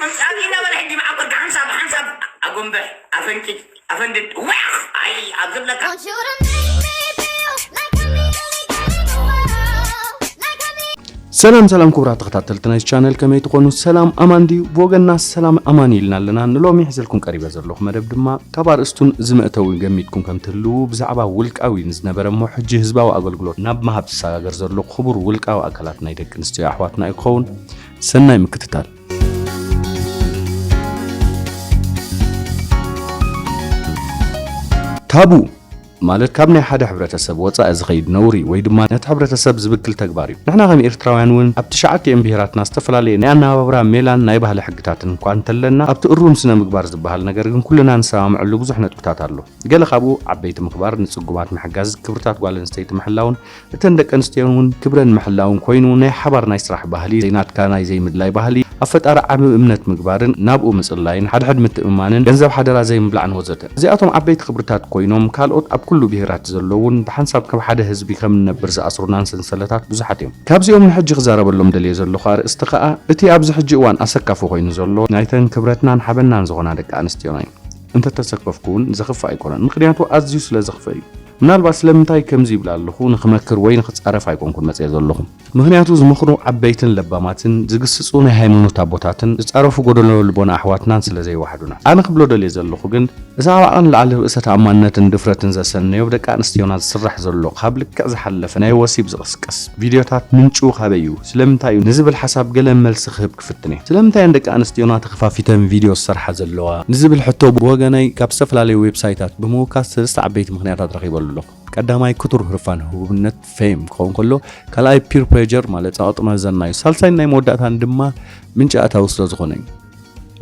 ሓንሳብ ኢለ በለ ሕጂ መዓኮርካ ሓንሳብ ሓንሳብ ኣጎንብሕ ኣፈንጭጭ ኣፈንድድ ዋኽ ኣይ ኣብ ዝብለካ ሰላም ሰላም ክቡራት ተኸታተልቲ ናይ ቻነል ከመይ ትኾኑ? ሰላም ኣማን ድዩ? ብወገንና ሰላም ኣማን ኢልና ኣለና። ንሎሚ ሒዘልኩም ቀሪበ ዘለኹ መደብ ድማ ካብ ኣርእስቱን ዝመእተዊ ገሚትኩም ከም ትህልዉ ብዛዕባ ውልቃዊ ንዝነበረ እሞ ሕጂ ህዝባዊ ኣገልግሎት ናብ ምሃብ ዝሰጋገር ዘሎ ክቡር ውልቃዊ ኣካላት ናይ ደቂ ኣንስትዮ ኣሕዋትና እዩ ክኸውን። ሰናይ ምክትታል። ታቡ ማለት ካብ ናይ ሓደ ሕብረተሰብ ወፃኢ ዝኸይድ ነውሪ ወይ ድማ ነቲ ሕብረተሰብ ዝብክል ተግባር እዩ። ንሕና ከም ኤርትራውያን እውን ኣብ ትሽዓቲኦም ብሄራትና ዝተፈላለየ ናይ ኣነባብራ ሜላን ናይ ባህሊ ሕግታትን እኳ እንተለና ኣብቲ እሩም ስነ ምግባር ዝበሃል ነገር ግን ኩልና ንሰማምዐሉ ብዙሕ ነጥብታት ኣሎ። ገለ ካብኡ ዓበይቲ ምኽባር፣ ንፅጉማት ምሕጋዝ፣ ክብርታት ጓል ኣንስተይቲ ምሕላውን እተን ደቂ ኣንስትዮ እውን ክብረን ምሕላውን ኮይኑ ናይ ሓባር ናይ ስራሕ ባህሊ፣ ዘይናትካ ናይ ዘይምድላይ ባህሊ፣ ኣብ ፈጣሪ ዓቢ እምነት ምግባርን ናብኡ ምጽላይን፣ ሓድሕድ ምትእምማንን፣ ገንዘብ ሓደራ ዘይምብላዕን ወዘተ። እዚኣቶም ዓበይቲ ክብርታት ኮይኖም ካልኦት ኣብ ኩሉ ብሄራት ዘለውን ብሓንሳብ ከም ሓደ ህዝቢ ከም ንነብር ዝኣስሩናን ሰንሰለታት ብዙሓት እዮም። ካብዚኦም ንሕጂ ክዛረበሎም ደልየ ዘለኹ ኣርእስቲ ከኣ እቲ ኣብዚ ሕጂ እዋን ኣሰካፊ ኮይኑ ዘሎ ናይተን ክብረትናን ሓበናን ዝኾና ደቂ ኣንስትዮና እዩ። እንተተሰከፍኩ እውን ዘኽፍእ ኣይኮነን፣ ምኽንያቱ ኣዝዩ ስለ ዘኽፍእ እዩ። ምናልባት ስለምንታይ ከምዚ ይብል ኣለኹ ንኽመክር ወይ ንኽጻረፍ ኣይኮንኩን መጽየ ዘለኹ። ምኽንያቱ ዝመኽሩ ዓበይትን ለባማትን፣ ዝግስጹ ናይ ሃይማኖት ኣቦታትን፣ ዝጻረፉ ጎደሎ ልቦና ኣሕዋትናን ስለ ዘይወሓዱና። ኣነ ክብሎ ደልየ ዘለኹ ግን፣ እዚ ካብ ዓቐን ንላዕሊ ርእሰ ተኣማንነትን ድፍረትን ዘሰነዮ ብደቂ ኣንስትዮና ዝስራሕ ዘሎ ካብ ልክዕ ዝሓለፈ ናይ ወሲብ ዝቕስቅስ ቪድዮታት ምንጭኡ ካበይ እዩ? ስለምንታይ እዩ? ንዝብል ሓሳብ ገለ መልሲ ክህብ ክፍትን እየ። ስለምንታይ እየን ደቂ ኣንስትዮና ተኸፋፊተን ቪድዮ ዝሰርሓ ዘለዋ? ንዝብል ሕቶ ብወገነይ ካብ ዝተፈላለዩ ዌብሳይታት ብምውካስ ሰለስተ ዓበይቲ ምኽንያታት ረኺበሉ ኣለኹ። ቀዳማይ ክቱር ህርፋን ህቡብነት፣ ፌም፣ ክኸውን ከሎ፣ ካልኣይ ፒር ፕሬጀር ማለት ጸቕጢ መዘና እዩ። ሳልሳይን ናይ መወዳእታን ድማ ምንጪ ኣታዊ ስለ ዝኾነ እዩ።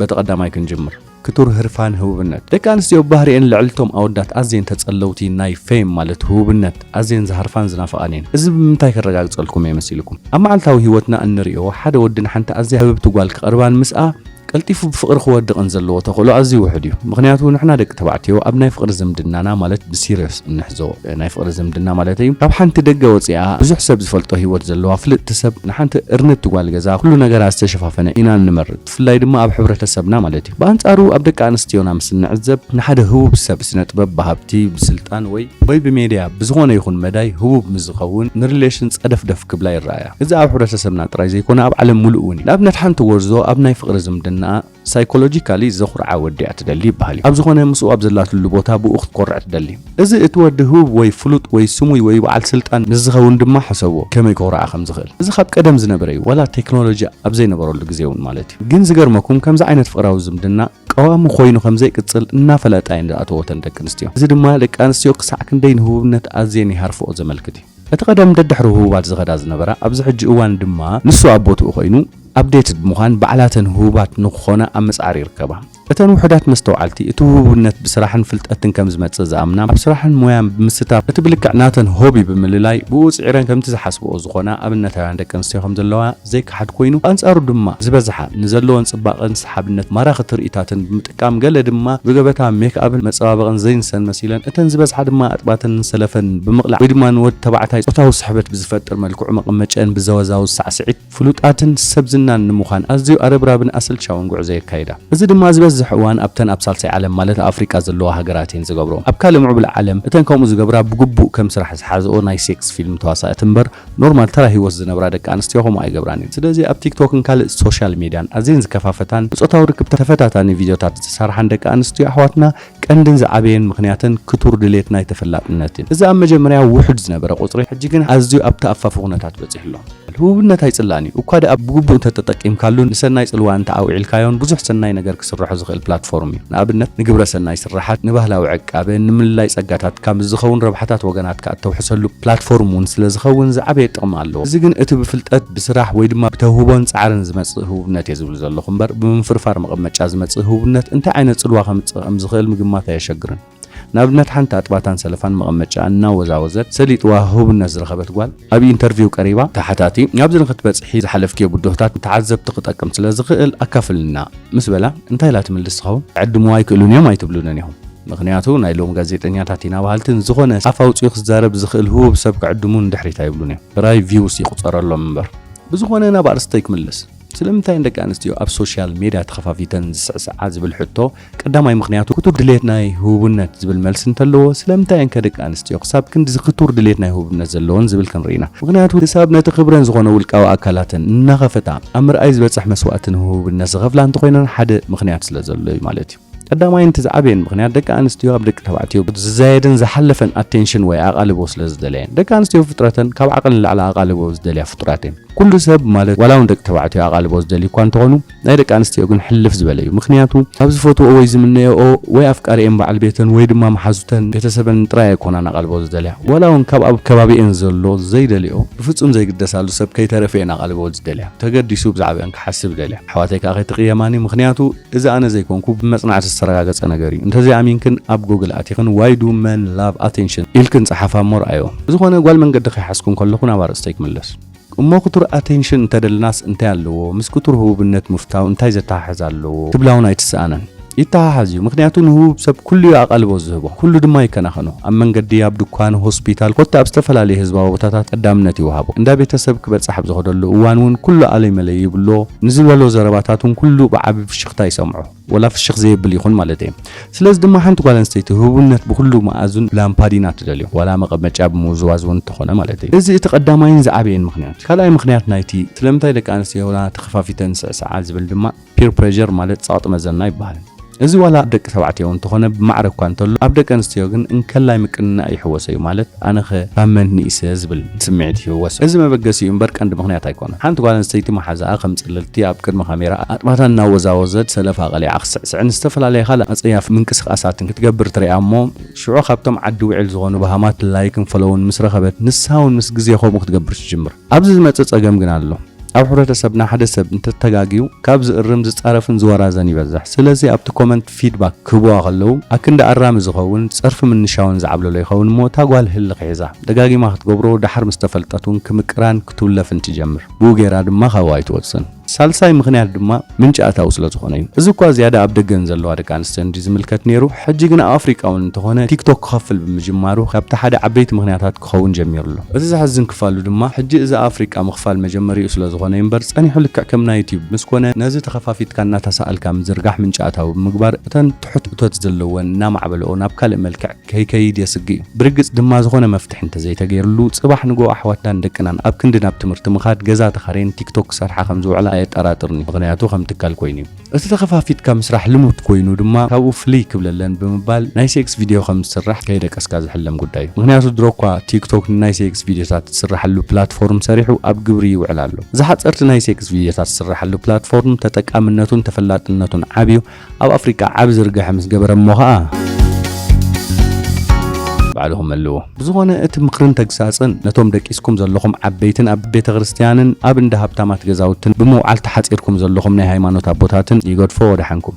በቲ ቀዳማይ ክንጅምር። ክቱር ህርፋን ህቡብነት። ደቂ ኣንስትዮ ብባህሪኤን ልዕሊ እቶም ኣወዳት ኣዝየን ተጸለውቲ ናይ ፌም ማለት ህቡብነት ኣዝየን ዝሃርፋን ዝናፍቓን እየን። እዚ ብምንታይ ከረጋግጸልኩም እየ መሲልኩም? ኣብ መዓልታዊ ህይወትና እንርእዮ ሓደ ወዲ ንሓንቲ ኣዝያ ህብብቲ ጓል ክቐርባን ምስኣ ቀልጢፉ ብፍቕሪ ክወድቕን ዘለዎ ተኽእሎ ኣዝዩ ውሑድ እዩ። ምኽንያቱ ንሕና ደቂ ተባዕትዮ ኣብ ናይ ፍቕሪ ዝምድናና ማለት ብሲሪየስ እንሕዞ ናይ ፍቕሪ ዝምድና ማለተይ እዩ። ካብ ሓንቲ ደገ ወጺኣ ብዙሕ ሰብ ዝፈልጦ ህይወት ዘለዋ ፍልጥቲ ሰብ ንሓንቲ እርንብቲ ጓል ገዛ ኩሉ ነገራ ዝተሸፋፈነ ኢና እንመርጽ። ብፍላይ ድማ ኣብ ሕብረተሰብና ማለት እዩ። ብኣንጻሩ ኣብ ደቂ ኣንስትዮና ምስ እንዕዘብ ንሓደ ህቡብ ሰብ ስነ ጥበብ ብሃብቲ፣ ብስልጣን ወይ ወይ ብሜድያ ብዝኾነ ይኹን መዳይ ህቡብ ምስ ዝኸውን ንሪሌሽን ጸደፍደፍ ክብላ ይረኣያ። እዚ ኣብ ሕብረተሰብና ጥራይ ዘይኮነ ኣብ ዓለም ሙሉእ እውን እዩ። ንኣብነት ሓንቲ ጎርዞ ኣብ ናይ ፍቕሪ ዝምድናኣ ሳይኮሎጂካሊ ዘኹርዓ ወዲ እያ ትደሊ ይበሃል እዩ። ኣብ ዝኾነ ምስኡ ኣብ ዘላትሉ ቦታ ብኡ ክትኮርዕ ትደሊ። እዚ እቲ ወዲ ህቡብ ወይ ፍሉጥ ወይ ስሙይ ወይ በዓል ስልጣን ምስ ዝኸውን ድማ ሕሰብዎ ከመይ ከኹርዓ ከም ዝኽእል። እዚ ካብ ቀደም ዝነበረ እዩ፣ ዋላ ቴክኖሎጂ ኣብ ዘይነበረሉ ግዜ እውን ማለት እዩ። ግን ዝገርመኩም ከምዚ ዓይነት ፍቕራዊ ዝምድና ቀዋሚ ኮይኑ ከም ዘይቅጽል እናፈለጣ እየን ዝኣተዎ እተን ደቂ ኣንስትዮ። እዚ ድማ ደቂ ኣንስትዮ ክሳዕ ክንደይ ንህቡብነት ኣዝየን ይሃርፍኦ ዘመልክት እዩ። እቲ ቀደም ደድሕሪ ህቡባት ዝኸዳ ዝነበራ ኣብዚ ሕጂ እዋን ድማ ንሱ ኣብ ቦትኡ ኮይኑ ኣፕዴትድ ብምዃን ባዕላተን ህቡባት ንክኾና ኣብ ምጽዓር ይርከባ። እተን ውሑዳት መስተውዓልቲ እቲ ህቡብነት ብስራሕን ፍልጠትን ከም ዝመጽእ ዝኣምና ኣብ ስራሕን ሞያን ብምስታፍ እቲ ብልክዕ ናተን ሆቢ ብምልላይ ብኡ ጽዒረን ከምቲ ዝሓስብኦ ዝኾና ኣብነታውያን ደቂ ኣንስትዮ ከም ዘለዋ ዘይከሓድ ኮይኑ ብኣንጻሩ ድማ ዝበዝሓ ንዘለወን ጽባቐን ሰሓብነት ማራኺ ትርኢታትን ብምጥቃም ገለ ድማ ብገበታ ሜክኣፕን መጸባበቕን ዘይንሰን መሲለን እተን ዝበዝሓ ድማ ኣጥባተን ሰለፈን ብምቕላዕ ወይ ድማ ንወዲ ተባዕታይ ጾታዊ ስሕበት ብዝፈጥር መልክዑ መቐመጨን ብዘወዛውዝ ሳዕስዒት ፍሉጣትን ሰብ ዝናን ንምዃን ኣዝዩ ኣረብራብን ኣሰልቻውን ጉዕዞ የካይዳ። እዚ ድማ ዝበዝሕ እዋን ኣብተን ኣብ ሳልሳይ ዓለም ማለት ኣፍሪቃ ዘለዋ ሃገራት እየን ዝገብርኦ። ኣብ ካልእ ምዕቡል ዓለም እተን ከምኡ ዝገብራ ብግቡእ ከም ስራሕ ዝሓዝኦ ናይ ሴክስ ፊልም ተዋሳእቲ እምበር ኖርማል ተራ ህይወት ዝነብራ ደቂ ኣንስትዮ ከምኡ ኣይገብራን እየን። ስለዚ ኣብ ቲክቶክን ካልእ ሶሻል ሚድያን ኣዝየን ዝከፋፈታን ብጾታዊ ርክብ ተፈታታኒ ቪድዮታት ዝሰርሓን ደቂ ኣንስትዮ ኣሕዋትና ቀንድን ዝዓበየን ምኽንያተን ክቱር ድሌት ናይ ተፈላጥነት እዩ። እዚ ኣብ መጀመርያ ውሑድ ዝነበረ ቁጽሪ ሕጂ ግን ኣዝዩ ኣብ ተኣፋፊ ኩነታት በጺሑ ኣሎ። ህቡብነት ኣይጽላእን እዩ። እኳ ደኣ ብግቡእ እንተተጠቂምካሉን ንሰናይ ጽልዋ እንተኣውዒልካዮን ብዙሕ ሰናይ ነገር ክስርሖ ዝኽእል ፕላትፎርም እዩ። ንኣብነት ንግብረ ሰናይ ስራሓት፣ ንባህላዊ ዕቃበ፣ ንምልላይ ጸጋታትካ ምስ ዝኸውን ረብሓታት ወገናትካ እተውሕሰሉ ፕላትፎርም እውን ስለ ዝኸውን ዝዓበየ ጥቕሚ ኣለዎ። እዚ ግን እቲ ብፍልጠት፣ ብስራሕ ወይ ድማ ብተውህቦን ጻዕርን ዝመጽእ ህቡብነት እየ ዝብል ዘለኹ እምበር ብምንፍርፋር መቐመጫ ዝመጽእ ህቡብነት እንታይ ዓይነት ጽልዋ ከምጽእ ከም ዝኽእል ምግማት ኣየሸግርን። ንኣብነት ሓንቲ ኣጥባታን ሰለፋን መቐመጫኣ እናወዛወዘት ሰሊጥዋ ህቡብነት ዝረኸበት ጓል ኣብ ኢንተርቪው ቀሪባ ተሓታቲ ናብዚ ንክትበጽሒ ዝሓለፍክዮ ብድሆታት ንተዓዘብቲ ክጠቅም ስለ ዝኽእል ኣካፍልና ምስ በላ እንታይ ኢላ ትምልስ ትኸውን? ክዕድምዋ ኣይክእሉን እዮም ኣይትብሉንን ኢኹም። ምኽንያቱ ናይ ሎም ጋዜጠኛታት ኢና በሃልቲ ንዝኾነ ኣፍ ኣውጺኡ ክዛረብ ዝኽእል ህቡብ ሰብ ክዕድሙ ንድሕሪት ኣይብሉን እዮም። ጥራይ ቪውስ ይቑጸረሎም እምበር። ብዝኾነ ናብ ኣርእስተይ ክምለስ። ስለምንታይ እየን ደቂ ኣንስትዮ ኣብ ሶሻል ሜድያ ተኸፋፊተን ዝስዕስዓ ዝብል ሕቶ፣ ቀዳማይ ምኽንያቱ ክቱር ድሌት ናይ ህቡብነት ዝብል መልሲ እንተለዎ፣ ስለምንታይ እየን ከ ደቂ ኣንስትዮ ክሳብ ክንድዚ ክቱር ድሌት ናይ ህቡብነት ዘለወን ዝብል ክንርኢ ኢና። ምኽንያቱ ክሳብ ነቲ ክብረን ዝኾነ ውልቃዊ ኣካላተን እናኸፈታ ኣብ ምርኣይ ዝበጽሕ መስዋእትን ህቡብነት ዝኸፍላ እንተኾይነን ሓደ ምኽንያት ስለ ዘሎ እዩ ማለት እዩ። ቀዳማይን እቲ ዝዓበየን ምኽንያት ደቂ ኣንስትዮ ኣብ ደቂ ተባዕትዮ ዝዛየድን ዝሓለፈን ኣቴንሽን ወይ ኣቓልቦ ስለ ዝደለየን። ደቂ ኣንስትዮ ፍጥረተን ካብ ዓቐን ንላዕሊ ኣቓልቦ ዝደልያ ፍጡራት እየን። ኩሉ ሰብ ማለት ዋላ እውን ደቂ ተባዕትዮ ኣቓልቦ ዝደልዩ እኳ እንተኾኑ ናይ ደቂ ኣንስትዮ ግን ሕልፍ ዝበለ እዩ። ምኽንያቱ ካብ ዝፈትዎ ወይ ዝምነየኦ ወይ ኣፍቃሪኤን በዓል ቤተን ወይ ድማ መሓዙተን ቤተሰበን ጥራይ ኣይኮናን ኣቓልቦ ዝደልያ። ዋላ እውን ካብ ኣብ ከባቢኤን ዘሎ ዘይደልዮ ብፍጹም ዘይግደሳሉ ሰብ ከይተረፈ እየን ኣቓልቦ ዝደልያ። ተገዲሱ ብዛዕባኤን ክሓስብ ይደልያ። ኣሕዋተይ ከኣ ከይትቕየማኒ፣ ምኽንያቱ እዚ ኣነ ዘይኮንኩ ብመጽናዕቲ ዝተረጋገጸ ነገር እዩ። እንተዘይኣሚንክን ኣብ ጉግል ኣቲኽን ዋይ ዱ መን ላቭ ኣቴንሽን ኢልክን ጸሓፋ እሞ ረኣዮ። ብዝኾነ ጓል መንገዲ ከይሓዝኩ እንከለኹ ናብ ኣርእስተይ ክምለስ። እሞ ክቱር ኣቴንሽን እንተደልናስ እንታይ ኣለዎ? ምስ ክቱር ህቡብነት ምፍታው እንታይ ዘተሓሕዝ ኣለዎ? ትብላ እውን ኣይትሰኣነን። ይተሓሓዝ እዩ። ምኽንያቱ ንህቡብ ሰብ ኩሉ እዩ ኣቓልቦ ዝህቦ። ኩሉ ድማ ይከናኸኖ። ኣብ መንገዲ፣ ኣብ ድኳን፣ ሆስፒታል፣ ኮታ ኣብ ዝተፈላለዩ ህዝባዊ ቦታታት ቀዳምነት ይወሃቦ። እንዳ ቤተሰብ ክበጽሕ ኣብ ዝኸደሉ እዋን እውን ኩሉ ኣለይ መለይ ይብሎ። ንዝበሎ ዘረባታት እውን ኩሉ ብዓቢ ፍሽኽታ ይሰምዖ። ወላ ፍሽኽ ዘየብል ይኹን ማለት እየ። ስለዚ ድማ ሓንቲ ጓል ኣንስተይቲ ህቡብነት ብኹሉ መኣዝን ላምፓዲና ትደልዮ። ዋላ መቐመጫ ብምውዝዋዝ እውን እንተኾነ ማለት እዩ። እዚ እቲ ቀዳማይን ዝዓበየን ምኽንያት። ካልኣይ ምኽንያት ናይቲ ስለምንታይ ደቂ ኣንስትዮና ተኸፋፊተን ስዕስዓ ዝብል ድማ ፒር ፕሬር ማለት ጸቕጢ መዘና ይበሃል። እዚ ዋላ ኣብ ደቂ ተባዕትዮ እንተኾነ ብማዕረ እኳ እንተሎ ኣብ ደቂ ኣንስትዮ ግን እንከላይ ምቅንናእ ይሕወሰ እዩ። ማለት ኣነኸ ካብ መን ንኢሰ ዝብል ስምዒት ይሕወስ። እዚ መበገሲኡ እምበር ቀንዲ ምኽንያት ኣይኮነን። ሓንቲ ጓል ኣንስተይቲ መሓዛኣ ከም ጽልልቲ ኣብ ቅድሚ ካሜራ ኣጥባታ እናወዛወዘት ሰለፋ ቀሊዓ ክስዕስዕን ዝተፈላለየ ካልእ ኣጸያፊ ምንቅስቓሳትን ክትገብር ትሪኣ እሞ ሽዑ ካብቶም ዓዲ ውዕል ዝኾኑ በሃማት ላይክን ፎሎውን ምስ ረኸበት ንሳ እውን ምስ ግዜ ከምኡ ክትገብር ትጅምር። ኣብዚ ዝመጽእ ጸገም ግን ኣሎ። ኣብ ሕብረተሰብና ሓደ ሰብ እንተተጋግዩ ካብ ዝእርም ዝጻረፍን ዝወራዘን ይበዝሕ። ስለዚ ኣብቲ ኮመንት ፊድባክ ክህብዋ ከለዉ ኣክንዲ ኣራሚ ዝኸውን ጸርፊ ምንሻውን ዝዓብለሎ ይኸውን እሞ እታ ጓል ህልኽ ሒዛ ደጋጊማ ክትገብሮ ደሓር ምስ ተፈልጠት እውን ክምቅራን ክትውለፍን ትጀምር። ብኡ ገይራ ድማ ካብኡ ኣይትወጽእን። ሳልሳይ ምኽንያት ድማ ምንጪ ኣታዊ ስለ ዝኾነ እዩ። እዚ እኳ ዝያዳ ኣብ ደገን ዘለዋ ደቂ ኣንስትዮ እንዲ ዝምልከት ነይሩ፣ ሕጂ ግን ኣብ ኣፍሪቃ እውን እንተኾነ ቲክቶክ ክኸፍል ብምጅማሩ ካብቲ ሓደ ዓበይቲ ምኽንያታት ክኸውን ጀሚሩ ኣሎ። እቲ ዘሕዝን ክፋሉ ድማ ሕጂ እዚ ኣፍሪቃ ምኽፋል መጀመሪኡ ስለ ዝኾነ እዩ እምበር ጸኒሑ ልክዕ ከም ናይ ዩቲዩብ ምስ ኮነ ነዚ ተኸፋፊትካ እናተሳኣልካ ምዝርጋሕ ምንጪ ኣታዊ ብምግባር እተን ትሑት እቶት ዘለወን እናማዕበልኦ ናብ ካልእ መልክዕ ከይከይድ የስግእ እዩ። ብርግጽ ድማ ዝኾነ መፍትሒ እንተዘይተገይርሉ ጽባሕ ንግሆ ኣሕዋትናን ደቅናን ኣብ ክንዲ ናብ ትምህርቲ ምኻድ ገዛ ተኻርየን ቲክቶክ ክሰርሓ ከም ዝውዕላ ኣየጠራጥርን እዩ። ምኽንያቱ ከም ትካል ኮይኑ እዩ። እቲ ተኸፋፊትካ ምስራሕ ልሙድ ኮይኑ ድማ ካብኡ ፍልይ ክብለለን ብምባል ናይ ሴክስ ቪድዮ ከም ዝስራሕ ከይደቀስካ ዝሕለም ጉዳይ እዩ። ምኽንያቱ ድሮ እኳ ቲክቶክ ንናይ ሴክስ ቪድዮታት ዝስርሓሉ ፕላትፎርም ሰሪሑ ኣብ ግብሪ ይውዕል ኣሎ። እዚ ሓጸርቲ ናይ ሴክስ ቪድዮታት ዝስርሓሉ ፕላትፎርም ተጠቃምነቱን ተፈላጥነቱን ዓብዩ ኣብ ኣፍሪቃ ዓቢ ዝርግሐ ምስ ገበረ እሞ ኸኣ ባዕልኹም መልዎ። ብዝኾነ እቲ ምኽርን ተግሳጽን ነቶም ደቂስኩም ዘለኹም ዓበይትን ኣብ ቤተ ክርስትያንን ኣብ እንዳ ሃብታማት ገዛውትን ብምውዓል ተሓጺርኩም ዘለኹም ናይ ሃይማኖት ኣቦታትን ይገድፎ ወደሓንኩም።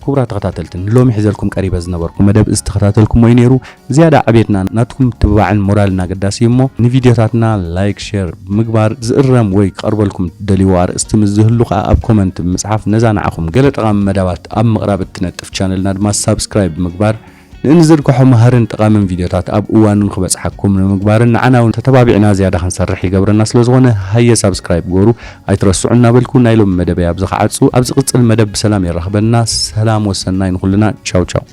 ክቡራት ተኸታተልትን ንሎሚ ሒዘልኩም ቀሪበ ዝነበርኩ መደብ ዝተኸታተልኩሞ እዩ ነይሩ። ዝያዳ ዕቤትና ናትኩም ምትብባዕን ሞራልን ኣገዳሲ እዩ እሞ ንቪድዮታትና ላይክ፣ ሼር ብምግባር ዝእረም ወይ ክቐርበልኩም ትደልይዎ ኣርእስቲ ምስ ዝህሉ ከኣ ኣብ ኮመንት ብምጽሓፍ ነዛ ንዓኹም ገለ ጠቓሚ መደባት ኣብ ምቕራብ እትነጥፍ ቻነልና ድማ ሳብስክራይብ ብምግባር ንእንዝርግሖ መሃርን ጠቓምን ቪድዮታት ኣብ እዋኑ ንኽበጽሓኩም ንምግባርን ንዓና እውን ተተባቢዕና ዝያዳ ክንሰርሕ ይገብረና ስለ ዝኾነ ሃየ ሳብስክራይብ ግበሩ ኣይትረስዑ እናበልኩ ናይ ሎሚ መደበይ ኣብዚ ክዓጹ። ኣብ ዝቕጽል መደብ ብሰላም የራኽበና። ሰላም ወሰናይ ንኹልና። ቻው ቻው።